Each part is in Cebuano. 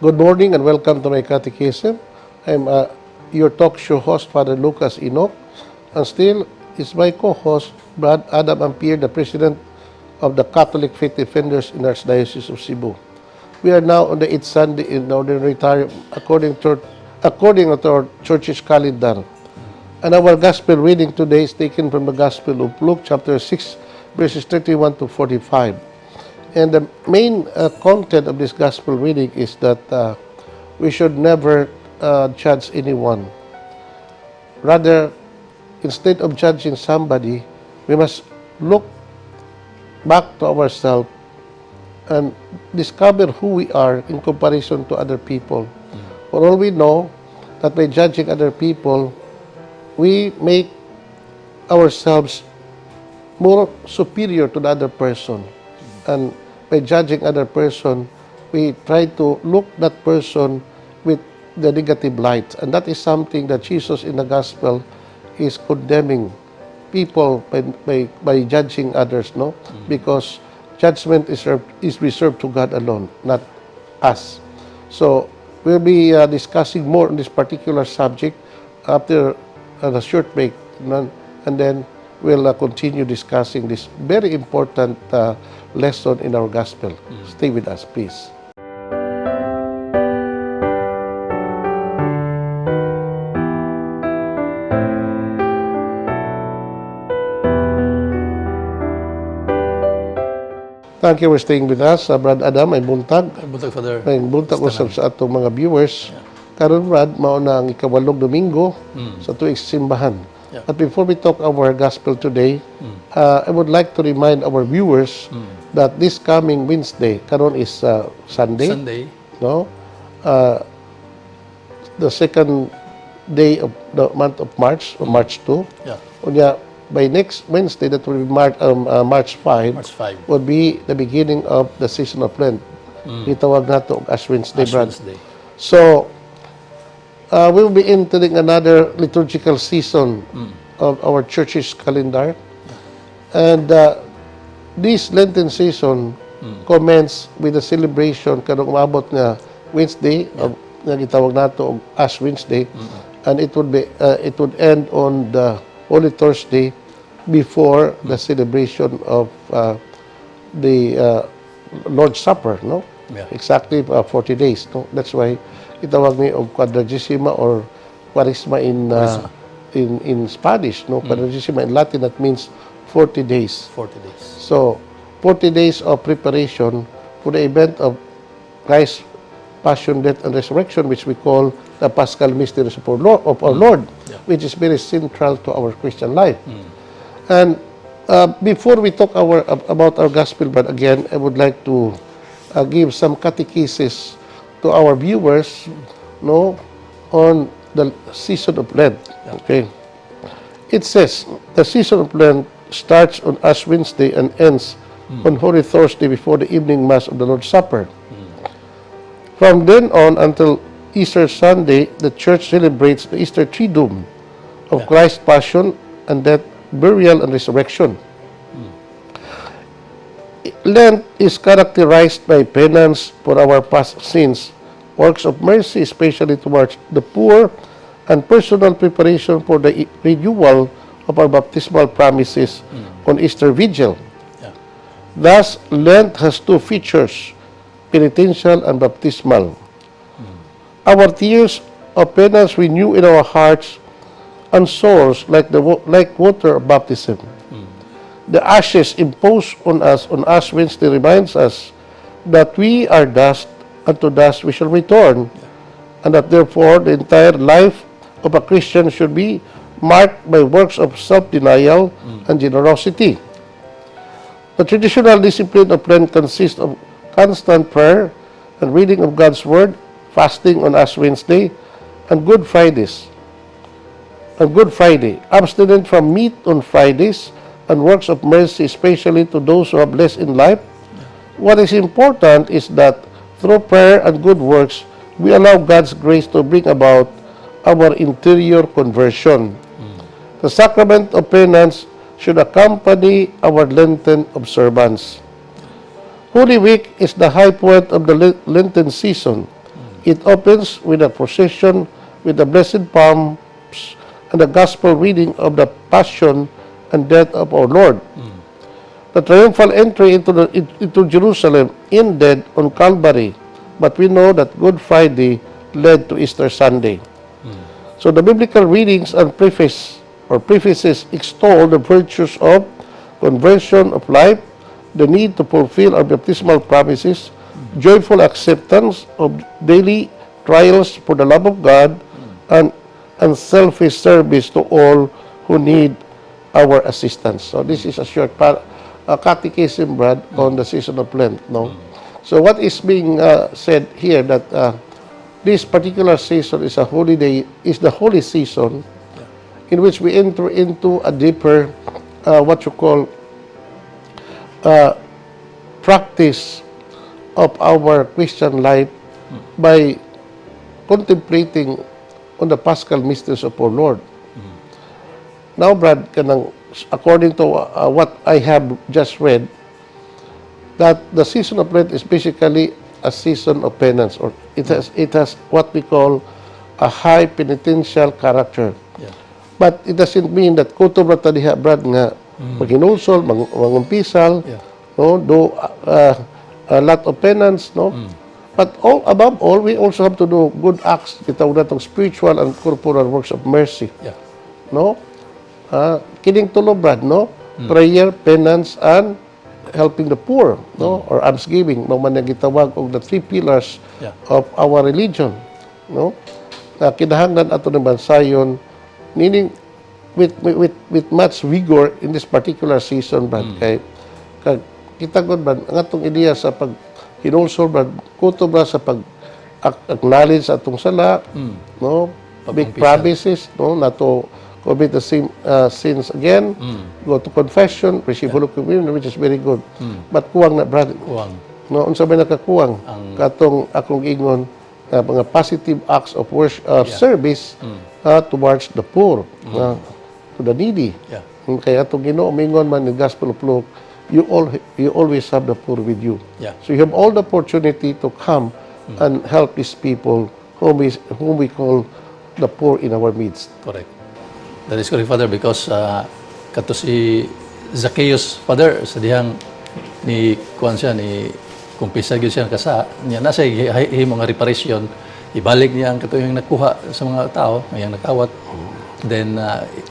Good morning and welcome to my catechism. I'm your talk show host, Father Lucas Enoch, and still is my co-host, Brad Adam Ampere, the president of the Catholic Faith Defenders in Archdiocese of Cebu. We are now on the eighth Sunday in ordinary time according to our church's calendar. And our gospel reading today is taken from the Gospel of Luke, chapter 6, verses 31 to 45. And the main content of this gospel reading is that we should never judge anyone. Rather, instead of judging somebody, we must look back to ourselves and discover who we are in comparison to other people. For all we know, that by judging other people, we make ourselves more superior to the other person. And by judging other person, we try to look that person with the negative light. And that is something that Jesus in the gospel is condemning people by judging others, no? Because judgment is reserved to God alone, not us. So we'll be discussing more on this particular subject after a short break, and then we'll continue discussing this very important lesson in our gospel. Stay with us, please. Thank you for staying with us. Brad Adam, maayong buntag. Buntag, Father. Maayong buntag usab sa atong mga viewers. Karon, Brad, mao na ang ikawalong Domingo sa tuig sa simbahan. But before we talk our gospel today, I would like to remind our viewers that this coming Wednesday, karon is Sunday, Sunday. No? The second day of the month of March, or March 2. Unya, by next Wednesday, that will be March 5, March 5. Would be the beginning of the season of Lent. Gitawag nato og Ash Wednesday, Ash Brad. Wednesday. So, we will be entering another liturgical season of our church's calendar. And this Lenten season commence with the celebration kanang umabot nga Wednesday of nga gitawag nato og Ash Wednesday, and it would end on the Holy Thursday before the celebration of the Lord's Supper, no? Yeah. Exactly 40 days, no? That's why itawag ni og Quadragesima or Quaresma in Spanish, no? Quadragesima in Latin, that means 40 days. 40 days. So, 40 days of preparation for the event of Christ's passion, death, and resurrection, which we call the Paschal mysteries of our Lord, which is very central to our Christian life. And before we talk about our gospel, but again, I would like to give some catechesis to our viewers, no, on the season of Lent. Okay. It says the season of Lent starts on Ash Wednesday and ends on Holy Thursday before the evening Mass of the Lord's Supper. From then on until Easter Sunday, the church celebrates the Easter Triduum of Christ's passion and death, burial, and resurrection. Lent is characterized by penance for our past sins, works of mercy, especially towards the poor, and personal preparation for the renewal of our baptismal promises on Easter Vigil. Thus, Lent has two features, penitential and baptismal. Our tears of penance renew in our hearts and souls like water of baptism. The ashes imposed on us on Ash Wednesday reminds us that we are dust and to dust we shall return, and that therefore the entire life of a Christian should be marked by works of self-denial and generosity. The traditional discipline of Lent consists of constant prayer and reading of God's Word, fasting on Ash Wednesday, and Good Fridays. And Good Friday, abstinent from meat on Fridays, and works of mercy, especially to those who have less in life. What is important is that through prayer and good works, we allow God's grace to bring about our interior conversion. The sacrament of penance should accompany our Lenten observance. Holy Week is the high point of the Lenten season. It opens with a procession with the blessed palms and the gospel reading of the passion and death of our Lord. The triumphal entry into Jerusalem ended on Calvary, but we know that Good Friday led to Easter Sunday. So the biblical readings and preface or prefaces extol the virtues of conversion of life, the need to fulfill our baptismal promises, joyful acceptance of daily trials for the love of God, and unselfish service to all who need our assistance. So this is a short catechism, Brad, on the season of Lent. No? So what is being said here, that this particular season is a holiday, is the holy season in which we enter into a deeper, what you call, practice of our Christian life by contemplating on the Paschal mysteries of our Lord. Now, Brad, kanang, according to what I have just read, that the season of Lent is basically a season of penance, or it has what we call a high penitential character. But it doesn't mean that kutob ra ta diha, Brad, nga maghinulsol, mangumpisal, no, do a lot of penance, no? But above all, we also have to do good acts, gitawag natong spiritual and corporal works of mercy. No? Kining tulo, Brad, no? Prayer, penance, and helping the poor, no? Or almsgiving, mao man ang gitawag og the three pillars of our religion, no? Na kinahanglan ato ng bansayon, meaning with much vigor in this particular season, Brad, kay kag kita gud, Brad, ang atong ideya sa pag hinulsol, Brad, kutob ra sa pag acknowledge atong sala, no, make promises, no, not to commit the same sins again, go to confession, receive Holy Communion, which is very good, but kuwang na, Brad. Kuwang. No, unsa may nakakuwang? Katong akong ingon nga mga positive acts of worship, service towards the poor, to the needy. Kaya atong Ginoo mingon man in Gospel of Luke, you always have the poor with you. So you have all the opportunity to come and help these people whom we call the poor in our midst. Correct. That is correct, Father, because kato si Zacchaeus, Father, sa dihang ni kuan siya ni kumpisa gyud siya kasa niya nasa himo nga reparation, ibalik niya ang katong nakuha sa mga tao iyang nakawat, then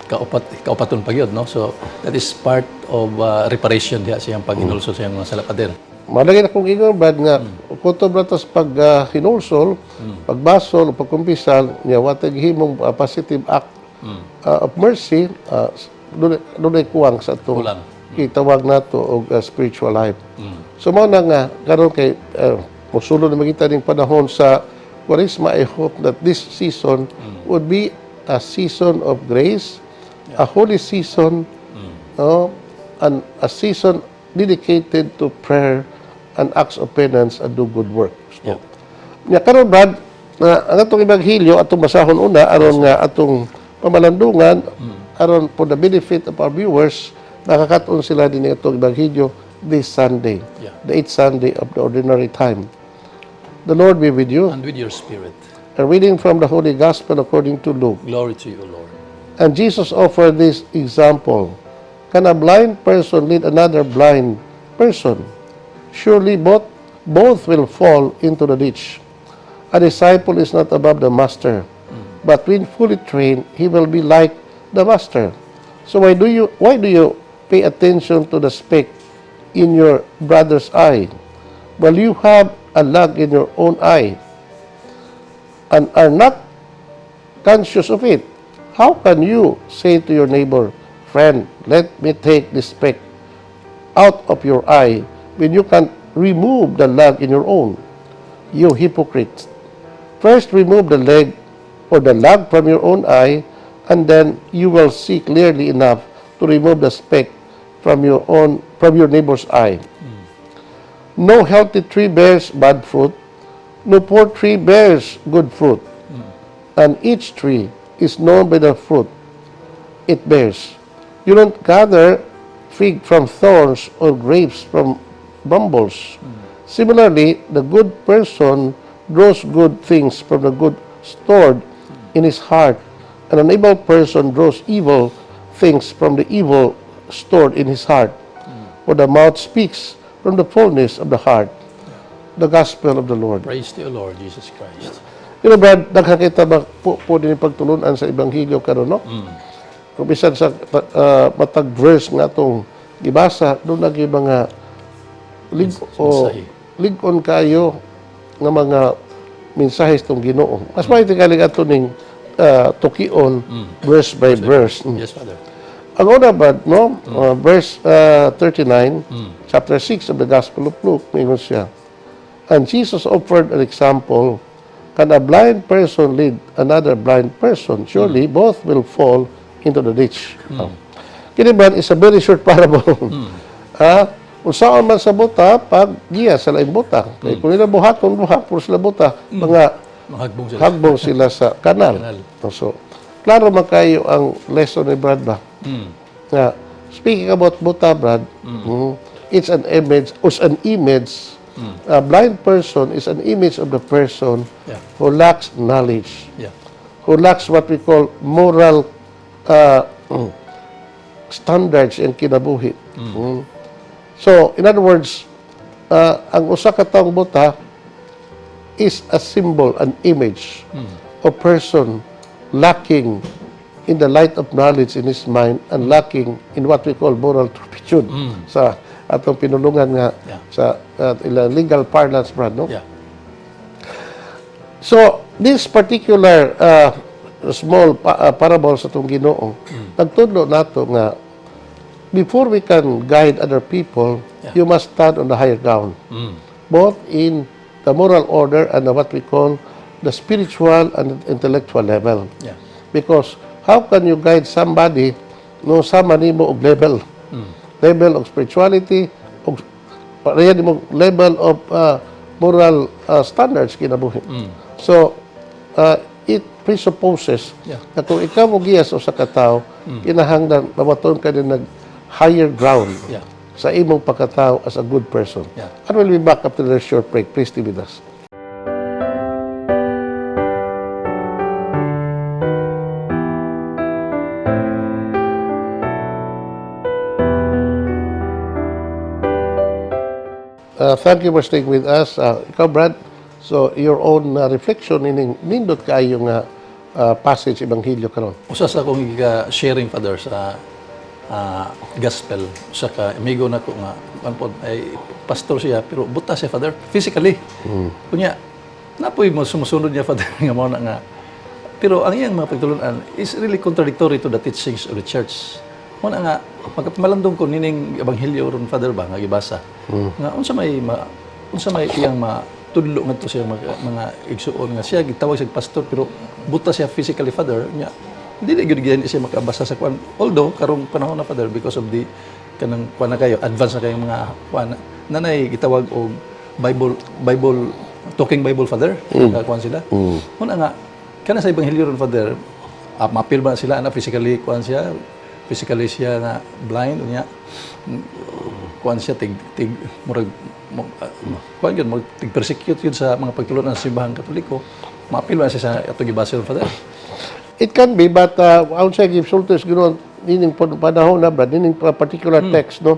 kaupat kaupaton pa gyud, no? So that is part of reparation diha sa iyang paghinulsol sa iyang mga sala, Father. Malagay na kong ingon, Brad, nga kutob ra tas pag hinulsol, pagbasol o pagkumpisal niya, wa tay gihimong positive act of mercy, dunay kuwang sa atong Kulang. Gitawag nato og spiritual life. So mao na nga karon kay mosulod na magita ning panahon sa Kwaresma, I hope that this season would be a season of grace, a holy season, no, and a season dedicated to prayer and acts of penance and do good works. No? Nya karon, Brad, na ang atong ebanghelyo atong basahon una aron nga atong pamalandungan, aron for the benefit of our viewers, nakakaton sila din atong ebanghelyo this Sunday, the eighth Sunday of the Ordinary Time. The Lord be with you. And with your spirit. A reading from the Holy Gospel according to Luke. Glory to you, Lord. And Jesus offered this example. Can a blind person lead another blind person? Surely both will fall into the ditch. A disciple is not above the master, but when fully trained, he will be like the master. So why do you pay attention to the speck in your brother's eye, while you have a log in your own eye and are not conscious of it? How can you say to your neighbor, 'Friend, let me take this speck out of your eye,' when you can't remove the log in your own? You hypocrites. First remove the leg or the log from your own eye, and then you will see clearly enough to remove the speck from your neighbor's eye. No healthy tree bears bad fruit, no poor tree bears good fruit. And each tree is known by the fruit it bears. You don't gather fig from thorns or grapes from brambles. Similarly, the good person draws good things from the good stored in his heart, and an evil person draws evil things from the evil stored in his heart. For the mouth speaks from the fullness of the heart." The Gospel of the Lord. Praise to you, Lord Jesus Christ. Brad, daghan kita ba po din pagtulunan sa Ebanghelyo karon, no? Kung bisan sa matag verse nga atong gibasa, duna gyud mga lig o Mensahe. Lig-on kayo nga mga mensahe itong Ginoo. Mas may tingali ato ning tukion verse by verse. Yes, Father. Ang una ba, no? Verse 39, chapter 6 of the Gospel of Luke, mingon siya, "And Jesus offered an example: Can a blind person lead another blind person? Surely both will fall into the ditch." Oh. Kini ba is a very short parable. Ah, unsaon man sa buta pag giya sa laing buta? Kay kung nila buhaton buha puro sila buta, mga Mahagbong sila. Hagbong sila sa kanal. Kanal. So, klaro man kayo ang lesson ni Brad ba? Nga, speaking about buta, Brad, it's an image, or an image, a blind person is an image of the person who lacks knowledge, who lacks what we call moral standards in kinabuhi. So, in other words, ang usa ka taong buta is a symbol, an image of person lacking in the light of knowledge in his mind and lacking in what we call moral turpitude sa atong pinulungan nga sa ilang legal parlance, Brad, no? Yeah. So, this particular small parable sa atong Ginoo, nagtudlo nato nga before we can guide other people, you must stand on the higher ground. Both in the moral order and the what we call the spiritual and intellectual level. Because how can you guide somebody no sama nimo og level? Level of spirituality, og pareha nimo level of moral standards kinabuhi. So, it presupposes na kung ikaw mo giya sa usa ka tawo, kinahanglan mabaton ka din nag higher ground sa imong pagkatao as a good person. And we'll be back after the short break. Please stay with us. Thank you for staying with us. Ikaw, Brad, so your own reflection ining nindot kaayo nga passage Ebanghelyo karon. Usa sa akong giga-sharing, Father, sa gospel, usa ka amigo nako nga kan pod ay pastor siya pero buta siya, Father, physically. Kunya napoy mo sumusunod niya, Father, nga mao na nga pero ang iyang mga pagtulunan is really contradictory to the teachings of the church. Mao na nga magmalandong ko nining ebanghelyo ron, Father, ba nga gibasa. Nga unsa may iyang matudlo ngadto siya mga igsuon nga siya gitawag siya pastor pero buta siya physically, Father, nya dili gyud gyud siya makabasa sa kuan. Although karong panahon na, Father, because of the kanang kuan na kayo, advance na kayo mga kuan nanay gitawag og Bible talking Bible, Father, kuan sila. Mao na nga kana sa ebanghelyo ron, Father, mapil ba sila na physically kuan siya, physically siya na blind, unya kuan siya tig tig murag kuan yun mag tig persecute yun sa mga pagtulon ng simbahang Katoliko. Maapil ba siya sa ato gibasa ron, Father? It can be, but I would say give sultis Ginoo nining panahon na, Brad, nining particular text, no,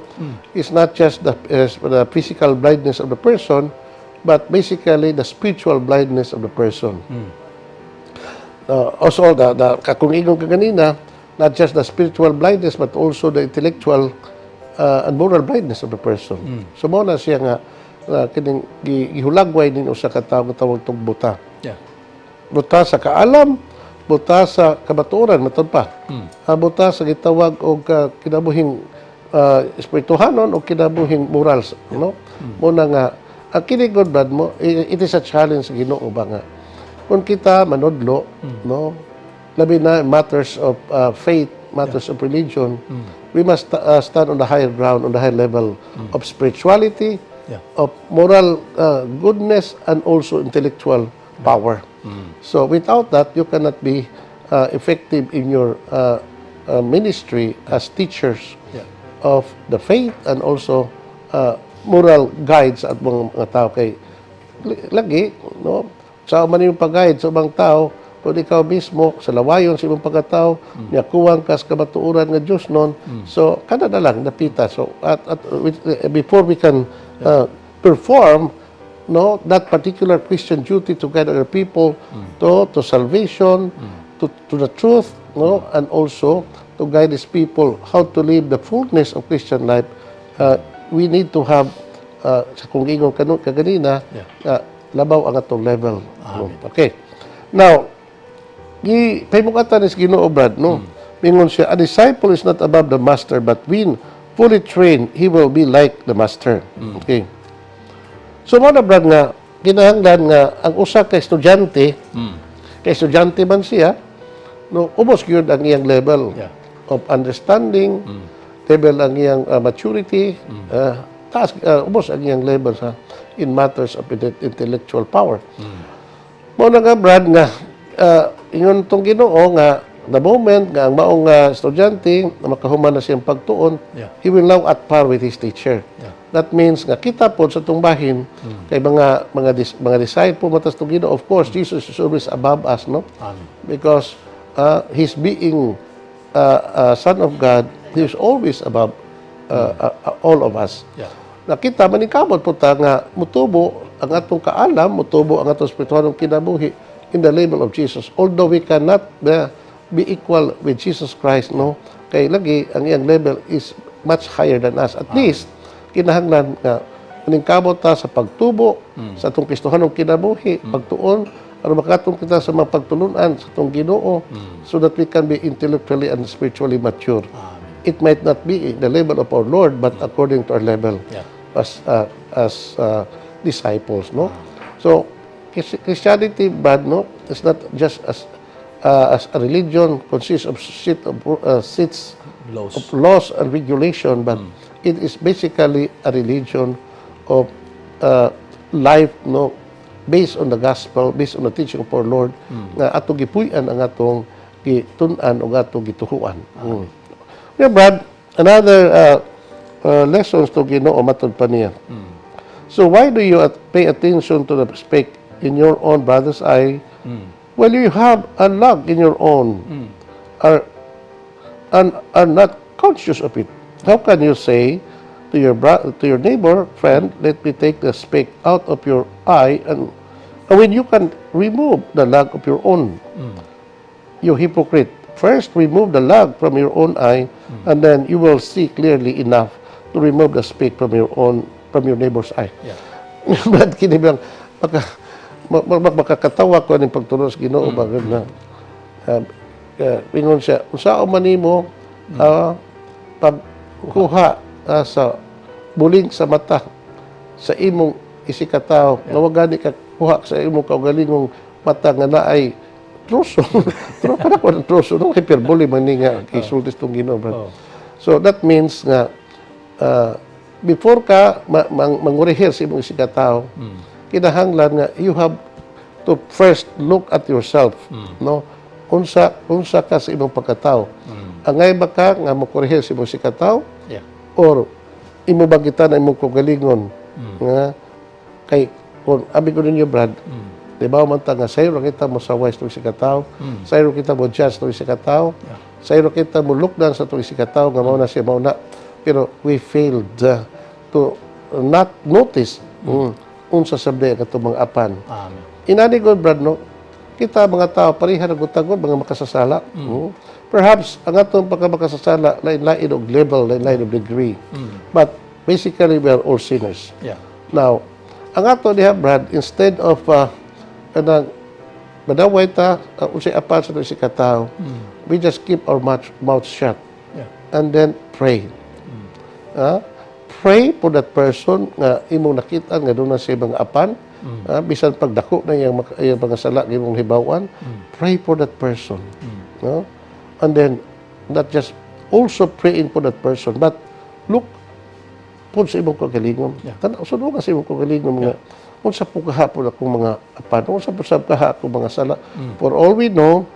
is not just the physical blindness of the person, but basically the spiritual blindness of the person. Also, the kung ingon ka ganina, not just the spiritual blindness, but also the intellectual and moral blindness of the person. So, mao na siya nga, kining gihulagway nin usa ka tawo nga tawag tong buta. Buta sa kaalam, buta sa kamatuoran, matod pa. Ah, buta sa gitawag og kinabuhing espirituhanon o kinabuhing morals, no? Muna nga ang kini gud, Brad, mo it is a challenge sa Ginoo ba nga kung kita manudlo, no, labi na matters of faith, matters of religion, we must stand on the higher ground, on the higher level of spirituality, of moral goodness and also intellectual power. So without that, you cannot be effective in your ministry as teachers of the faith and also moral guides at mga tao kay lagi, no. Sa man yung pag-guide sa ubang tao kung ikaw mismo sa lawayon sa imong pagkatao niya kuwang kas kamatuoran nga Dios nun? So kada na lang napita. So at before we can perform, no, that particular Christian duty to guide other people to salvation, to the truth, no, and also to guide these people how to live the fullness of Christian life, we need to have, sa kung ingon kanu kaganina, labaw ang atong level, no? Okay, now gi pahimungatan is Ginoo, Brad, no? Mingon siya, "A disciple is not above the master, but when fully trained, he will be like the master." Okay, so mo na, Brad, nga kinahanglan nga ang usa ka estudyante, kay estudyante man siya, no, ubos gyud ang iyang level of understanding, level ang iyang maturity, taas, ubos ang iyang level sa in matters of intellectual power. Mo na nga, Brad, nga ingon tong Ginoo nga the moment nga ang maong estudyante na makahuman na siyang pagtuon, he will now at par with his teacher. That means nga kita pod sa atong bahin kay mga disciple man ta sa Ginoo. Of course, Jesus is always above us, no? Amen. Because his being Son of God, he is always above all of us. Nakita maningkamot po ta nga mutubo ang atong kaalam, mutubo ang atong espiritualong kinabuhi in the level of Jesus. Although we cannot be equal with Jesus Christ, no? Kay lagi ang iyang level is much higher than us. At least kinahanglan nga maningkamot ta sa pagtubo sa atong Kristohanong kinabuhi, pagtuon aron makatong kita sa mga pagtulunan sa atong Ginoo so that we can be intellectually and spiritually mature. Amen. It might not be the level of our Lord, but according to our level as disciples, no? So, Christianity, Brad, no, is not just as a religion consists of set of sets Laws. Of laws and regulation, but it is basically a religion of life, no, based on the gospel, based on the teaching of our Lord, nga atong gipuy-an ang atong gitun-an o atong gituhuan. Yeah, Brad, another lessons to Ginoo matod pa niya. "So why do you pay attention to the speck in your own brother's eye while you have a log in your own are and are not conscious of it? How can you say to your neighbor, 'Friend, let me take the speck out of your eye,' and when you can remove the log of your own? You hypocrite. First remove the log from your own eye, and then you will see clearly enough to remove the speck from your neighbor's eye." Brad, kini bang makakatawa ko ning pagtulo sa Ginoo ba na ingon siya, unsaon man nimo pagkuha sa buling sa mata sa imong isigkatawo nga wa gani ka kuha sa imong kaugalingong mata nga naay troso? Pero kada ko ng troso, no, hyperbole man ni nga gisulti tong Ginoo, Brad. So that means nga before ka mangurihir sa imong isigkatawo, kinahanglan nga you have to first look at yourself, no? Unsa ka sa imong pagkatao? Angay ba ka nga mokurihir sa imong isigkatawo or imo ba kita na imong kaugalingon nga kay kung abi ko ninyo, Brad, di ba man ta nga sayro kita mo saway sa isigkatawo, sayro kita mo judge sa isigkatawo, sayro kita mo look down sa isigkatawo nga mao na siya, mao na, pero we failed to not notice unsa sabde ang atong mga apan. Amen. Inani god, Brad, no, kita mga tao pareha ra gud tagod mga makasasala. Perhaps ang atong pagkamakasasala lain-lain og level, lain-lain og degree. But basically we are all sinners. Now, ang ato diha, Brad, instead of kanang madaway ta unsay apan sa atong isigkatawo, we just keep our mouth shut and then pray. Ah, pray for that person nga imong nakita nga doon na siya mga apan, bisan pagdako na iyang mga sala imong hibawan, pray for that person. No? And then not just also praying for that person, but look pud sa imong kagalingon. Tan-aw ka sa imong kagalingon nga unsa po kahapon akong mga apan, unsa po sa kaha akong mga sala. For all we know,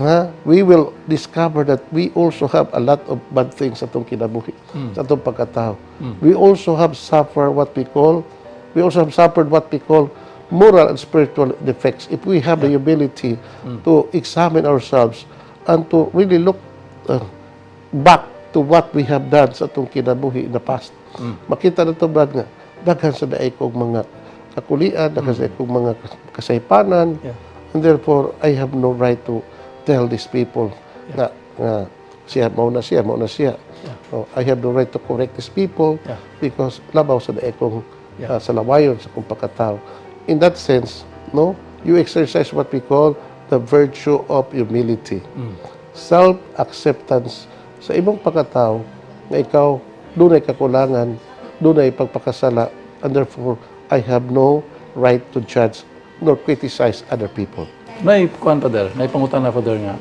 ha, we will discover that we also have a lot of bad things sa atong kinabuhi, sa atong pagkatao. We also have suffered what we call moral and spiritual defects if we have the humility to examine ourselves and to really look back to what we have done sa atong kinabuhi in the past. Makita nato, Brad, nga daghan sa diay kong mga kakulian, daghan sa kong mga kasaypanan, and therefore I have no right to tell these people nga siya mao na siya, mao na siya. Oh, I have no right to correct these people because labaw sa diay kong sa lawayon sa akong pagkatao. In that sense, no, you exercise what we call the virtue of humility. Self-acceptance sa imong pagkatao nga ikaw dunay kakulangan, dunay pagpakasala, and therefore I have no right to judge nor criticize other people. Nay kuan, Father, nay pangutana, Father, nga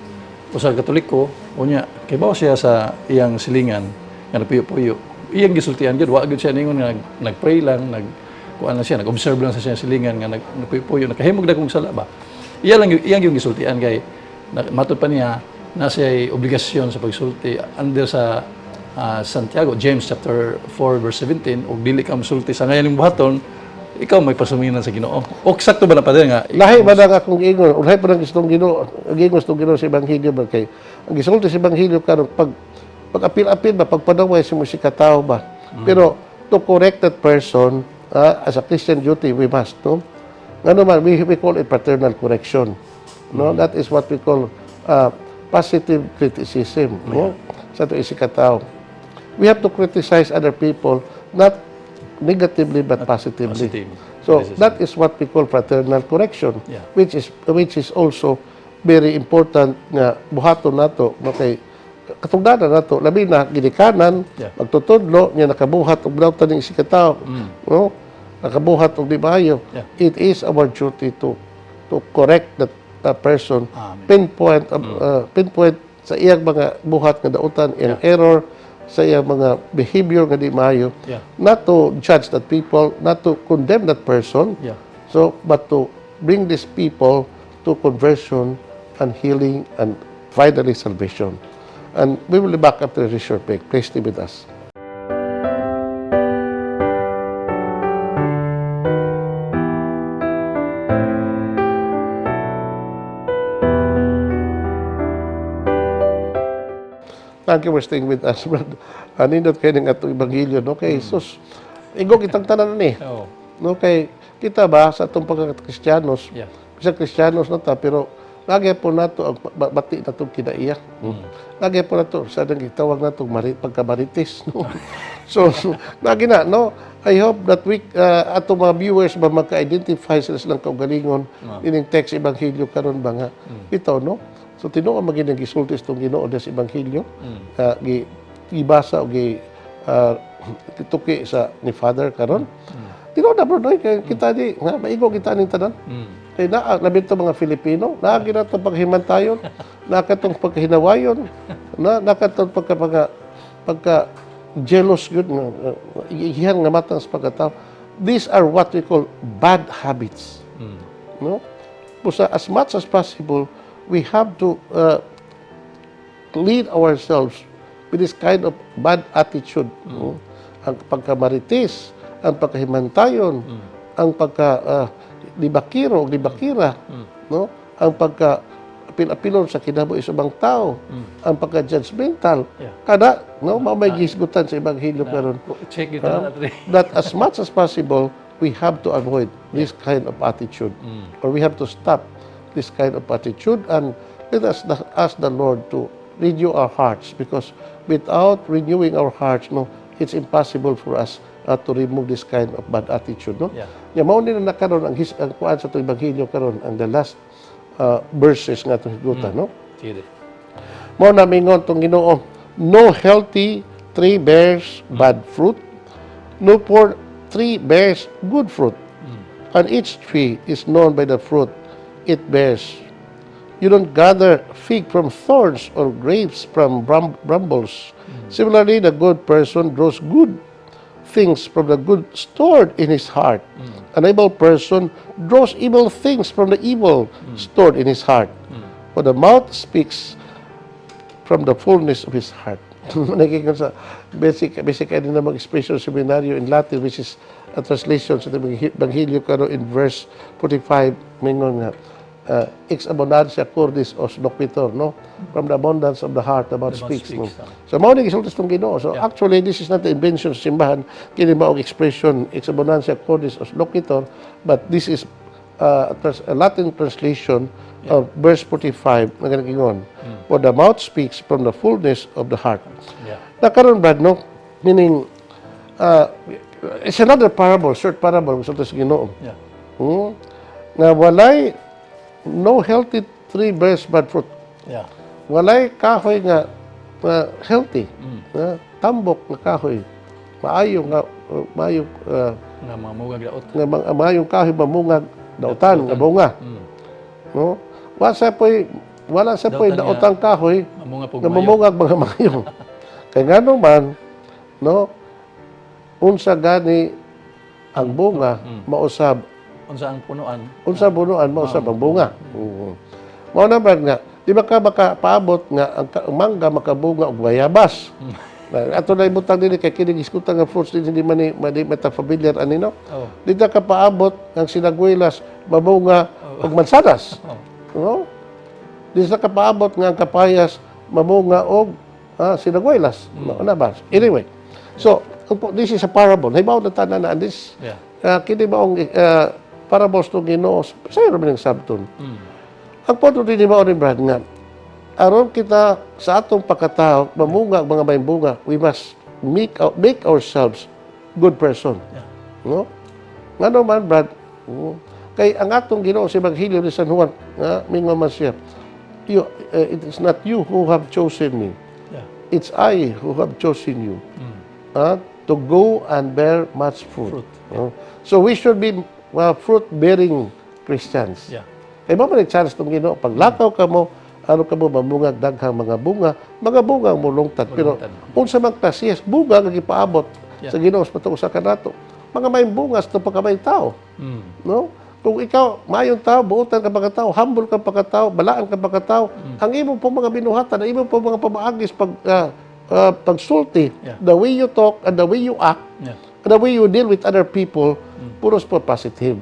usa ka Katoliko unya kay bawo siya sa iyang silingan nga napuyo-puyo. Iyang gisultian gyud, wa gyud siya ningon nga nagpray lang, nag kuan lang siya, nag-observe lang sa siyang silingan nga nagpuyo-puyo, nakahimog na kung sala ba. Iya lang iyang yung gisultian kay na, matud pa niya na siya obligasyon sa pagsulti under sa Santiago, James chapter 4 verse 17, ug dili ka mosulti sa ngayon buhaton, ikaw may pasuminan sa Ginoo. O sakto ba na, Father, nga Lahi ba na akong giingon? Lahi pa nang gustong Ginoo, ang giingon sa Ginoo sa Ebanghelyo ba kay ang gisulti sa Ebanghelyo karon pag apil-apil ba, pagpanaway sa mo si katao ba. Pero to correct that person, as a Christian duty we must, no. Ngano man we call it fraternal correction. No, that is what we call positive criticism, no? Sa ato isigkatawo. We have to criticize other people not negatively but positively. Positive. So that is what we call fraternal correction, which is also very important nga buhaton nato, no, kay katungdanan nato labi na ginikanan magtutudlo niya nakabuhat og dautan ning isigkatawo, no, nakabuhat og di maayo. It is our duty to correct that person, Amen. pinpoint sa iyang mga buhat nga dautan, iyang error, sa iyang mga behavior nga di maayo, not to judge that people, not to condemn that person, so but to bring these people to conversion and healing and finally salvation. And we will be back after this short break. Please stay with us. Thank you for staying with us, Brad. Anindot kaayo ning atong ebanghelyo, no? Kay Jesus, igo kitang tanan ni. No, kay kita ba sa atong pagka-Kristiyanos, bisag Kristiyanos na ta, pero lagi po nato ang bati natong kinaiya. Lagi po nato sa nang gitawag nato pagkamarites, no. So lagi na, no. I hope that we atong mga viewers ba maka-identify sila silang kaugalingon ining text ebanghelyo karon ba nga. Ito, no. So tinuod man gyud ang gisulti itong Ginoo sa ebanghelyo, gi gibasa o gi tuki sa ni Father karon. Tinuod na, bro, no? Kay kita di nga maigo kita ning tanan. Kay naa labi to mga Filipino, naa gyud nato paghimantayon, naa katong pagkahinawayon, na naa katong pagka jealous gyud nga igihan nga matang sa pagkatao. These are what we call bad habits. No? Busa as much as possible, we have to clean ourselves with this kind of bad attitude. No? Ang pagkamarites, ang pagkahimantayon, ang pagka libakiro o libakira, no? Ang pagka apil-apilon sa kinabuhi sa ubang tao, ang pagka-judgmental. Kada, no, mao may gihisgutan sa ebanghelyo karon. Check ito na natin. That as much as possible, we have to avoid this kind of attitude. Or we have to stop this kind of attitude and let us ask the Lord to renew our hearts, because without renewing our hearts, no, it's impossible for us to remove this kind of bad attitude, no? Yeah. Ya mao ni na karon ang kuan sa atong ebanghelyo karon, ang the last verses nga atong hisgutan, no? Sige. Mao na mingon tong Ginoo, "No healthy tree bears bad fruit, no poor tree bears good fruit. And each tree is known by the fruit it bears. You don't gather fig from thorns or grapes from brambles. Similarly, the good person draws good things from the good stored in his heart. An evil person draws evil things from the evil stored in his heart. For the mouth speaks from the fullness of his heart." Nagiging sa basic basic ani na mag expression seminaryo in Latin, which is translation sa Ebanghelyo karon in verse 45, mingon nga "Ex abundantia cordis os loquitur," no? From the abundance of the heart, the mouth The mouth speaks, no? speaks, ah. So mao ni gisulti itong Ginoo. So actually, this is not the invention sa simbahan. Kini mao ang expression "ex abundantia cordis os loquitur," but this is a Latin translation of verse 45 nga nagingon, "For the mouth speaks from the fullness of the heart." Na karon, Brad, no, meaning it's another parable, short parable gisulti sa Ginoo. Nga walay, no healthy tree bears bad fruit. Walay kahoy nga healthy, nga tambok nga kahoy, maayo nga maayo Nga mga mugag daot. Nga mga maayong kahoy mamungag dautan nga bunga. No? Wala sa poy Dautan nga daotang kahoy mamunga pug nga mayo. Mamungag mga mayo. Kay ngano man, no, unsa gani ang bunga, mausab Unsa ang punuan? Unsa punuan, mausab ang bunga. Mao na ba nga di ba ka makapaabot nga ang mangga makabunga og bayabas? Na, ato na ibutang dinhi kay kini giskutan nga fruits din, hindi man ni madi mata familiar ani, no? Oh. Di ta ka paabot ang sinaguylas mabunga og mansanas. No? Di sa ka paabot nga ang kapayas mamunga og sinaguylas. No, na ba? Anyway. So, this is a parable. Hibaw na tanan na this kini maong parables to Ginoo sa iro man sabton. Ang punto din mao ni, Brad, nga aron kita sa atong pagkatao mamunga ang mga may bunga, we must make ourselves good person. No? Ngano man, Brad, kay ang atong Ginoo sa Ebanghelyo ni San Juan nga mingon man siya, "It is not you who have chosen me. It's I who have chosen you to go and bear much fruit." Fruit. No? So we should be fruit-bearing Christians. Kay mao man ang chance tong Ginoo, paglakaw ka mo, ano ka mo mamungag daghang mga bunga ang mulungtad. Pero Mulungtad. Unsa man klase bunga nga gipaabot sa Ginoo sa patungod sa kanato? Mga may bunga sa pagkamayong tao. No? Kung ikaw maayong tao, buotan ka pagkatao, humble ka pagkatao, balaan ka pagkatao, ang imo po mga binuhatan, ang imo po mga pamaagis pagsulti, the way you talk and the way you act, and the way you deal with other people, puros po positive.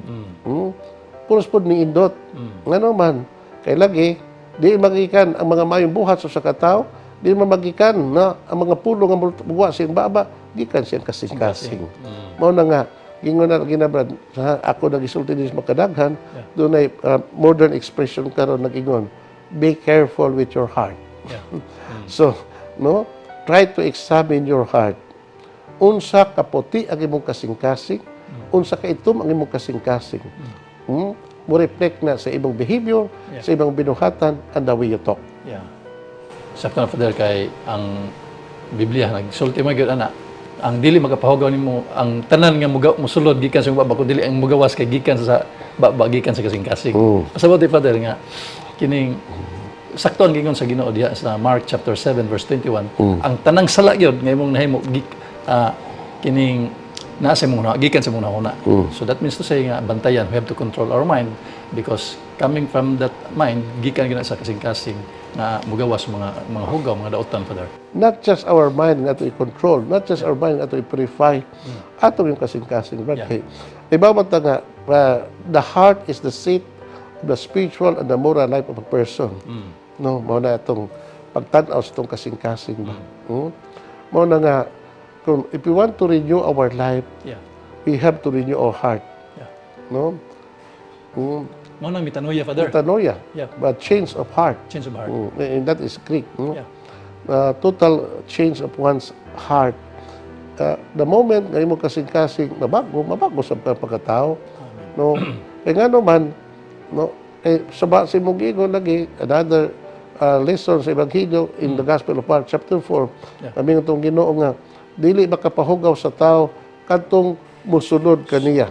Puros po niindot. Ngano man, kay lagi, di magikan ang mga mayong buhat sa usa ka tawo, di man magikan na ang mga pulo nga muwa sa iyang baba, gikan siyang kasing-kasing. Mao na nga, gingon na ginabrad, sa ako nagisulti din sa makadaghan, dunay modern expression karon nagingon, "Be careful with your heart." So, no, try to examine your heart. Unsa kaputi ang imong kasing-kasing, unsa kaitom ang imong kasing-kasing. Mo reflect na sa imong behavior, sa imong binuhatan, and the way you talk. Yeah. Sakto na, Father, kay ang Biblia nagsulti man gyud ana, ang dili makapahugaw nimo ang tanan nga muga, musulod gikan sa baba kun dili ang mugawas kay gikan sa baba, gikan sa kasing-kasing. Pasabot ni Father nga kining sakto ang gingon sa Ginoo diha sa Mark chapter 7 verse 21, ang tanang sala gyud nga imong nahimo kining naa sa imong huna, gikan sa imong huna. So that means to say nga bantayan, we have to control our mind because coming from that mind, gikan gyud na sa kasing-kasing nga mugawas mga hugaw, mga dautan, Father. Not just our mind nga ato i-control, not just our mind nga ato i-purify, ato yung kasing-kasing. Brad, kay iba man ta nga, the heart is the seat of the spiritual and the moral life of a person. No, mao na itong pagtan-aw sa itong kasing-kasing ba. Mao na nga, kung if we want to renew our life, we have to renew our heart. No? Mao nang metanoia, Father. Metanoia. But change of heart. Change of heart. And that is Greek. No? Yeah. Total change of one's heart. The moment nga imong kasing-kasing mabago, mabago sa pagkatao. No? Kaya nga naman, no, eh, sa ba, sa imong giingon lagi, another lesson sa Ebanghelyo in the Gospel of Mark chapter 4, kami nga itong Ginoo nga, dili makapahugaw sa tao kadtong musulod kaniya.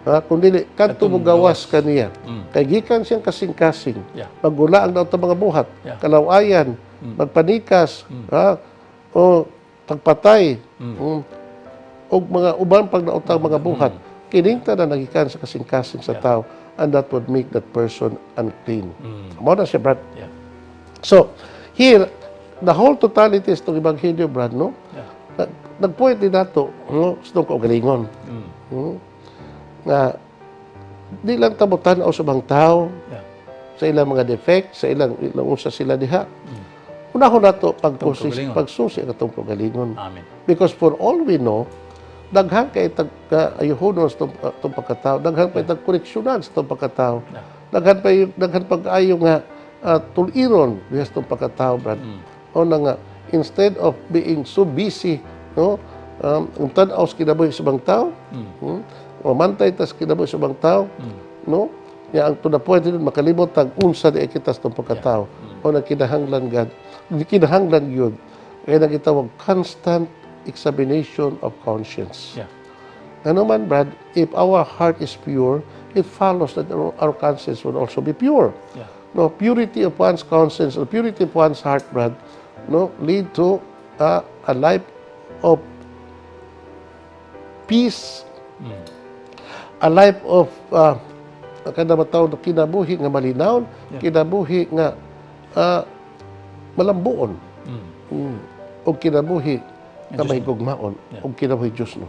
Ha? Kung dili, kadtong mugawas kaniya. Kay gikan siyang kasing-kasing. Magula ang daw mga buhat, kalawayan, magpanikas, ha? O pagpatay, og mga uban pag nautang mga buhat. Kining tanan nagikan sa kasing-kasing sa tao and that would make that person unclean. Mao na siya, Brad. So, here, the whole totality is itong Ebanghelyo, Brad, no? Yeah. Nagpoint din nato, no, sa itong kaugalingon. Nga di lang ta motan-aw sa ubang tao, sa ilang mga defect, sa ilang unsa sila diha. Unahon nato pagsusi, kaugalingon. Pagsusi ang atong kaugalingon. Amen. Because for all we know, daghan kay tag ayuhonon sa atong pagkatao, daghan pa tag koreksyonan sa atong pagkatao. Daghan pag-ayo nga tuliron diha sa atong pagkatao, Brad. O na nga instead of being so busy, no, ang tan-aw sa kinabuhi sa ubang tao, mamantay ta sa kinabuhi sa ubang tao, no? Ya ang to the point din makalimot tag unsa di kita sa atong pagkatao. O na kinahanglan God, di kinahanglan gyud kaya nagitawag constant examination of conscience. Ano man, Brad, if our heart is pure, it follows that our conscience will also be pure. No, purity of one's conscience or purity of one's heart, Brad, no, lead to a life of peace, a life of kada matawag na kinabuhi nga malinawon, kinabuhi nga malambuon, o kinabuhi nga mahigugmaon, o kinabuhi Diyos, no.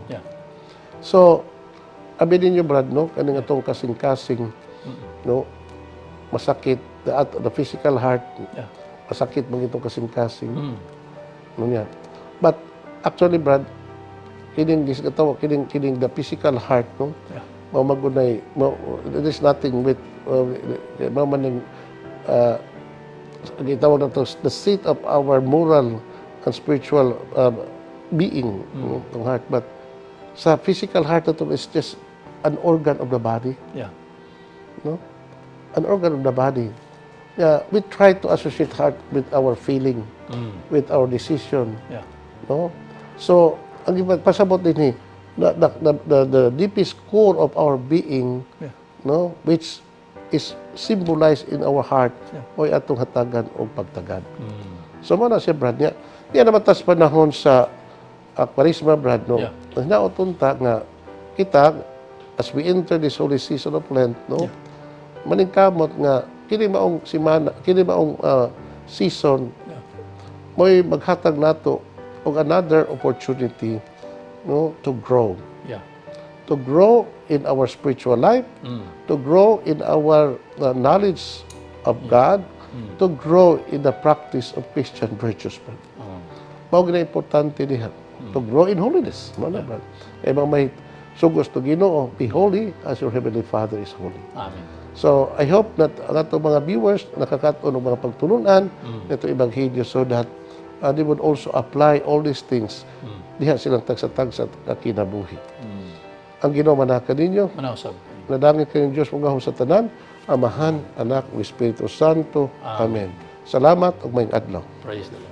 So, abi ninyo, Brad, no, kaning atong kasing-kasing, no, masakit, the physical heart, masakit man itong kasing-kasing. No niya. But actually, Brad, kining gisgataw kining the physical heart, no, mao magunay mao, there is nothing with mao man ning gitawag nato the seat of our moral and spiritual being, no, itong heart. But sa physical heart nato is just an organ of the body, no, an organ of the body. Yeah, we try to associate heart with our feeling, with our decision, no? So ang ipasabot din ni the deepest core of our being, no, which is symbolized in our heart, oy atong hatagan og pagtagad. So mo na siya, Brad, niya niya naman tas panahon sa Kwaresma, Brad, no, hinaot unta nga kita, as we enter this holy season of Lent, no, maningkamot nga kini maong simana, kini maong season mo'y maghatag nato og another opportunity, no, to grow, to grow in our spiritual life, to grow in our knowledge of God, to grow in the practice of Christian virtues, brad. Mao gina importante diha to grow in holiness mo na, brad, kay mga may sugos to Ginoo, "Be holy as your heavenly Father is holy." Amen. So, I hope that ang atong mga viewers nakakaton og mga pagtulunan nito ebanghelyo so that they would also apply all these things diha silang tagsa-tagsa ka kinabuhi. Ang Ginoo manaka ninyo. Manausab. Nadangit kayong Diyos mugahom sa tanan, Amahan, Anak, ug Espiritu Santo. Amen. Salamat ug maayong adlaw. Praise the Lord.